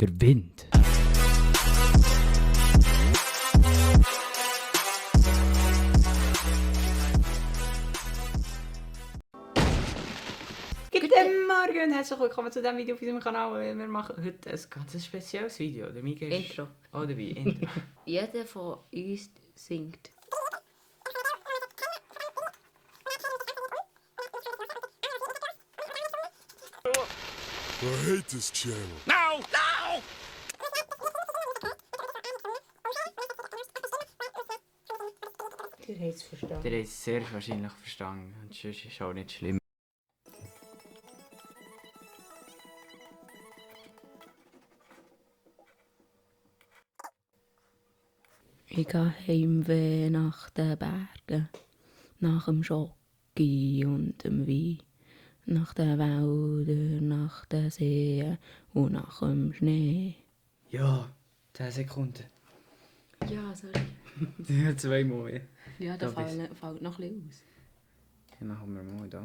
für Wind? Guten Morgen und herzlich willkommen zu diesem Video auf unserem Kanal. Wir machen heute ein ganz spezielles Video. Der Mika ist Intro. auch dabei. Intro. Jeder von uns singt. I hate this channel. No! No! Ihr habt es verstanden. Der hat es sehr wahrscheinlich verstanden. Und sonst ist es auch nicht schlimm. Ich gehe Heimweh nach den Bergen, nach dem Schoki und dem Wein, nach den Wäldern, nach den Seen und nach dem Schnee. Ja, 10 Sekunden. Ja, sorry. Ja, 2 Mal. Ja, Da da fällt noch ein bisschen aus. Dann machen wir mal da.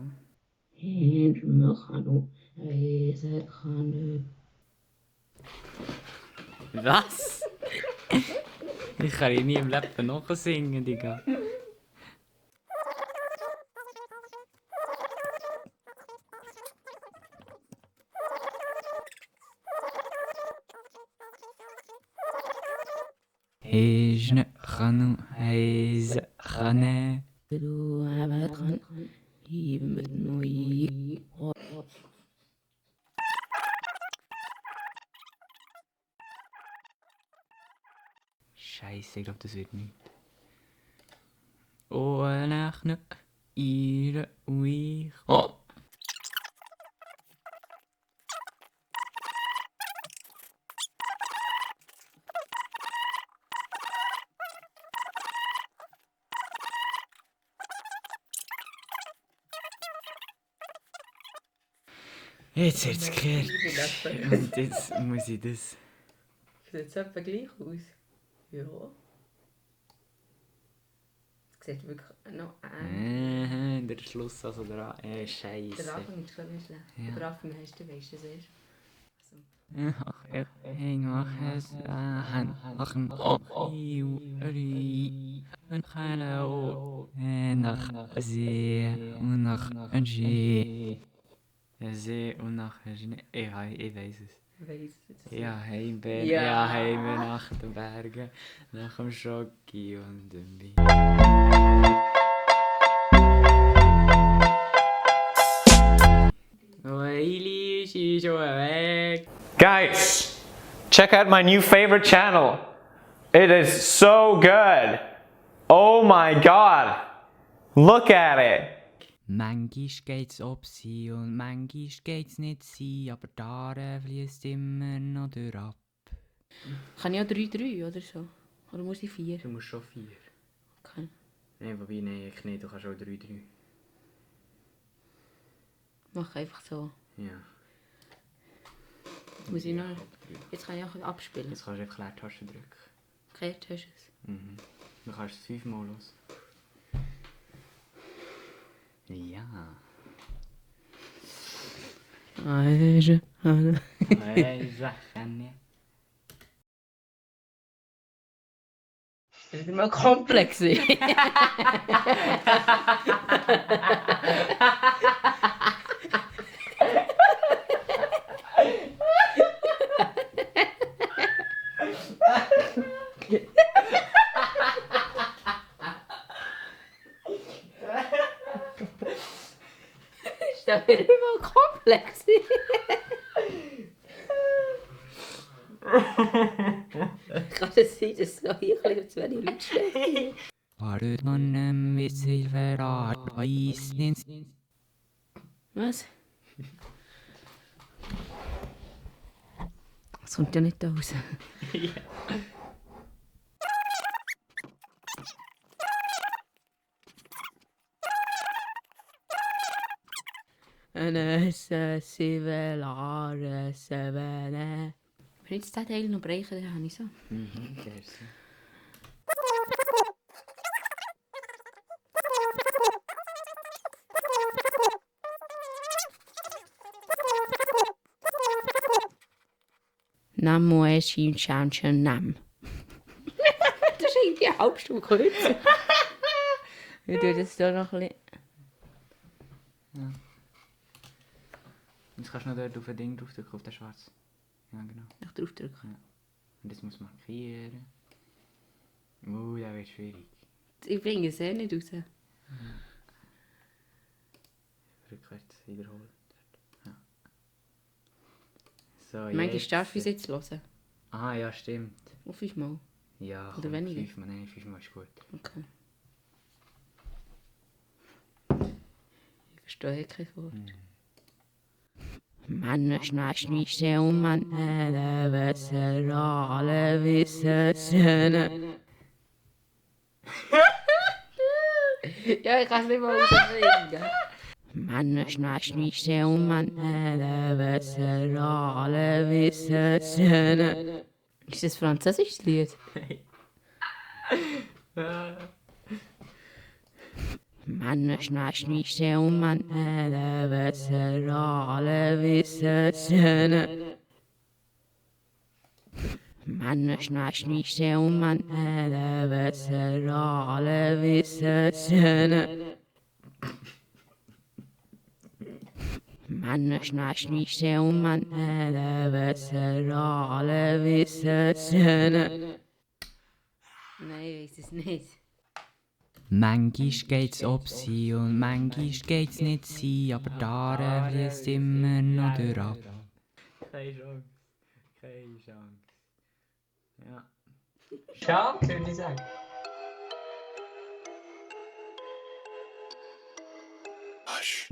Was? Ich kann hier nie im Leben noch singen, Digga. Hejne khanu heize khane. Du aber dran, ich mit neu. Scheiße, ich glaube, das wird nicht. Oh, nachne, ihre, ui. Oh! Jetzt wird es gekehrt. Und jetzt muss ich das. Sieht es etwa gleich aus? Ja. Es sieht wirklich noch Der Schluss, also der Scheiße. Der Anfang ist schon nicht schlecht. Ja. Der Anfang weißt du es erst. Ich mache es nach dem Ori und Hallo nach See und nach See. See und nach Schnee. Ich weiß es. Weiss es. Ja, heimben, Ja. ja, heimben nach den Bergen, nach dem Schoki und dem Wein. Oili, sie ist schon weg. Guys, check out my new favorite channel. It is so good. Oh my god. Look at it. Manchmal geht's ob sie und manchmal geht's nicht sie, aber da fließt immer noch durch ab. Kann ich auch 3-3 oder so? Oder muss ich 4? Du musst schon 4. Okay. Nein, wobei, nein, ich nicht, du kannst auch 3-3. Mach einfach so. Ja. Jetzt muss ich noch... Jetzt kann ich auch abspielen. Jetzt kannst du einfach Leertaste drücken. Gehört hast du es? Mhm. Du kannst es 5-mal los. Ja. Also, Sachen. das ist immer komplex. Das wird immer komplex. Kann es sein, dass so hier ein bisschen zu wenig Leute stehen? Wartet man mit Silverart, weiß ins. Was? Das kommt ja nicht raus. Eine Sivelare, Sevene. Wenn ich jetzt diesen Teil noch brechen, dann habe ich so. Mhm, der ist so. Namo es ihm Chanchen Nam. Das ist irgendwie eine halbe Stunde kürzer. Ich tue das hier noch ein bisschen. Jetzt kannst du noch dort auf ein Ding draufdrücken, auf den Schwarz. Ja, genau. Noch draufdrücken. Und das muss man markieren. Das wird schwierig. Ich bringe es eh nicht raus. Rückwärts wiederholen. Ja. So, Manchmal darf ich es jetzt hören. Ah, ja, stimmt. Auf 5 Mal. Ja, Oder weniger? 5 Mal, nein, 5 Mal ist gut. Okay. Ich verstehe kein Wort. Man schnasch nicht sehr und man besser alle wissen. Ja, ich kann es nicht mal rausbringen. Man schnasch nicht sehr und man besser alle wissen. Ist das ein französisches Lied? Man schnarcht nicht sehr und man besser alle wissen. Man schnarcht nicht sehr und man besser alle wissen. Man schnarcht nicht sehr und man besser alle wissen. Nein, ich weiß es nicht. Manchmal geht's ob sie und manchmal geht's nicht sie, aber da fließt immer noch der ab. Keine Chance. Keine Chance. Ja. Schade, würde ich sagen. Hush.